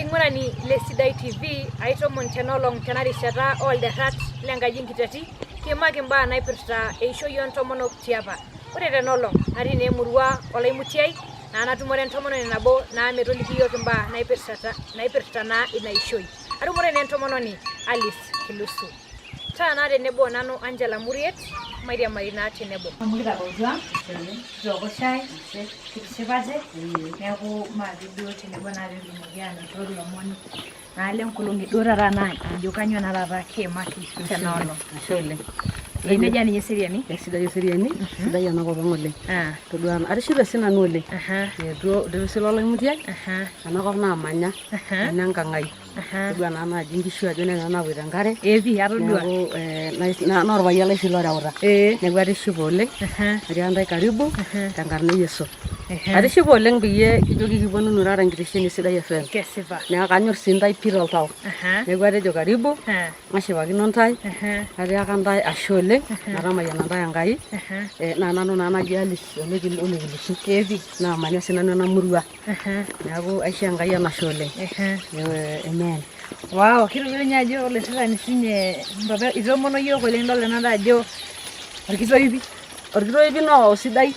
Olaing'urani le Sidai TV, aitomon tenolong tena rishata oolderrat lenkaji enkiteti, kiimaki imbaa naipirta eishoi oontomonok tiapa. Ore tenolong natii naa emurua Olaimutiai naa natumore entomononi nabo naa metoliki iyiook imbaa naipirta naa ina ishoi. Atumore naa entomononi Alice Kilusu. Taa naa tenebo o nanu Angela Muriet, mairiamari naa tenebo. Amu kitabautua, kitooko shai, kitishipate, neeku maape duo tenebo naa peekitumoki aanoto ilomon naa lenkolong' duo taata naa ajo kanyoo naa taata kiimaki tena olong. Ashe oleng. Ee nejia ninye eseriani. Esidai eseriani, sidai ena kop ang oleng. Todua atishipe sinanu oleng. Etuo sila Olaimutia, ena kop naamanya, ena enkang ai. Todua naa naaji nkishu ajo nena naapoito enkare. Ee pii atodua. Neeku naa orpayian lai sii loreuta. Neeku atishipe oleng. Atiaka ntae karibu tenkarna e Yesu. Atishipe oleng peyie kijoki kiponunu taata enkitesheni sidai e FM. Kesipa. Neeku kanyor sii ntae pii toltau. Neeku atejo karibu. Nashipakino ntae. Atiaka ntae ashe oleng. Metamayiana ntae Enkai. Naa nanu naa naji Alice ole Kilusu. Ee pii. Naamanya sii nanu ena murua. Neeku aisho Enkai enashe oleng. Amen. Wow, kitodolu ninye ajo olairrirani sinye mpapa itoomono iyiook oleng idol tenakata ajo orkitoipi. Orkitoipi naa osidai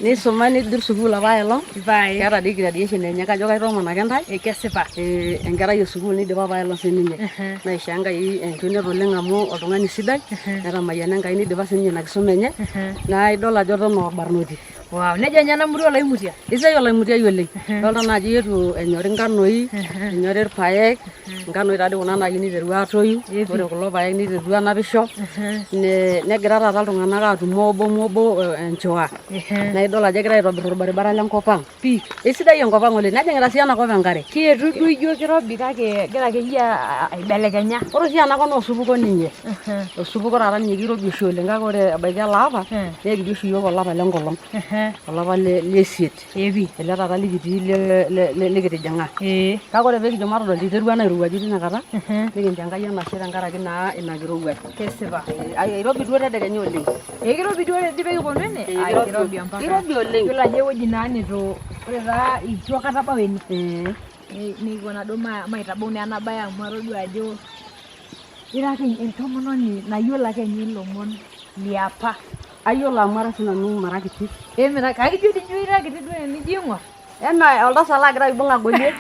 nisuma nidip sukuul apa aelong. Pae. Keeta dii graduation enye kajo kaitoomon ake ntae. Kesipa. Enkerai e sukuul nidipa apa aelong sininye. Naishoo Enkai enkinet oleng amu oltung'ani sidai netamayiana Enkai nidipa sininye ina kisuma enye naa idol ajo eton aa orbarnoti. Wow, nejia ninye ena murua Olaimutia. Eisidai Olaimutia oleng. Idolta naa ajo eetuo enyori nkanoi, enyori irpaek, nkanoi taadoi kuna naayieu niteru aatoyu, ore kulo paek niterutua anapisho, negira taata iltung'anak aatum obo obo enchoa. Naa idol ajo egirai aitobir orbaribara lenkop ang. Pii. Eisidai enkop ang oleng. Nejing'ita sii enakop enkare. Kietu duo ijo kirobi kake egira akeyie aibelekenya. Ore oshi enakop naa osupuko ninye. Osupuko taata ninye kirobi oshi oleng kake ore ebaiki ele apa naa ekijo oshi iyiook olapa le nkolong. Olapa le isiet. Ele taata likitii likitijing'a. Kake ore pee kijo matodol iterua naa airowuaju tina kata nikincho Enkai enashe tenkaraki naa ina kirowuaj. Kesipa. Eirobi duo tedekenya oleng. Ee kirobi duo ore pee kiponu ene. Kirobi ompaka. Kirobi oleng. Yiolo ajo ewueji naa neitu ore taa eitu aikata abau ene. Nikipuo naa duo maitabau naa ena bae amu atodua ajo ira ake entomononi nayiolo ake ninye ilomon liapa. Ayiolo amu ara sinanu mara kiti. Ee mira kake ijo dii ira kiti duo tenijo aing'or. Enaa oltasat laagira aibung agolie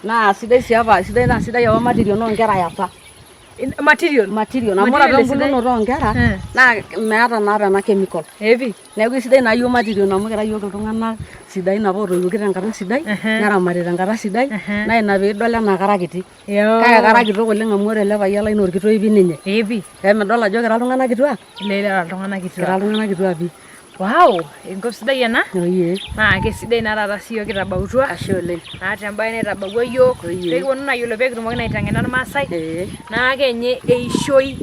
naa sidai sii apa sidai naa sidai apa material oo nkera e apa. Material. Material amu ore apa embulunoto oo nkera naa meeta naa apa ena chemical. Ee pii. Neeku esidai naa iyiook material amu kira iyiook iltung'anak sidain apa ootoiwuoki tenkata sidai neramati tenkata sidai naa ina piidol enaa kara kiti. Kake kara kitok oleng amu ore ele payian lai naa orkitoipi ninye. Ee pii. Emidol ajo kira iltung'anak kituak? Kira iltung'anak kituak. Kira iltung'anak kituak pii. Wow, enkop sidai ena. Ooyie. Naa kesidai naa taata sii iyiook kitabautua. Ashe oleng. Naa tembae naitabawua iyiook. Ooyie. Pee kiponu naa ayiolou pee kitumoki naa aiteng'ena irmaasai. Ee. Naa kenye eishoi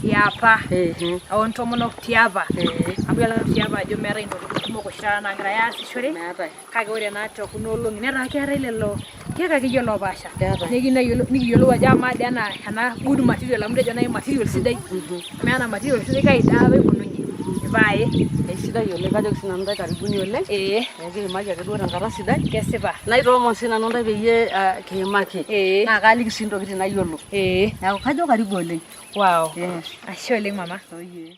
tiapa. Ehe. Oontomonok tiapa. Ee. Amu iyiolo tiapa ajo meetae intokitin kumok oshi taata naagirai aasishore. Meetae. Kake ore naa te kuna olong'i netaa keetae lelo keek akeyie loopaasha. Keetae. Nekiyieu nayiolou nikiyiolou ajo amaa dii ena ena good material amu itejo naaji material sidai. Amaa ena material sidai kai dii apa ikununye. Pae. Eisidai oleng kajoki sinanu intae karibuni oleng. Ee. Ekiimaki ake duo tenkata sidai. Kesipa. Naitoomon sinanu intae peyie kiimaki. Ee. Naa kaaliki sii intokitin nayiolo. Ee. Neeku kajo karibu oleng. Wow. Yes. Ashe oleng mama. Ooyie.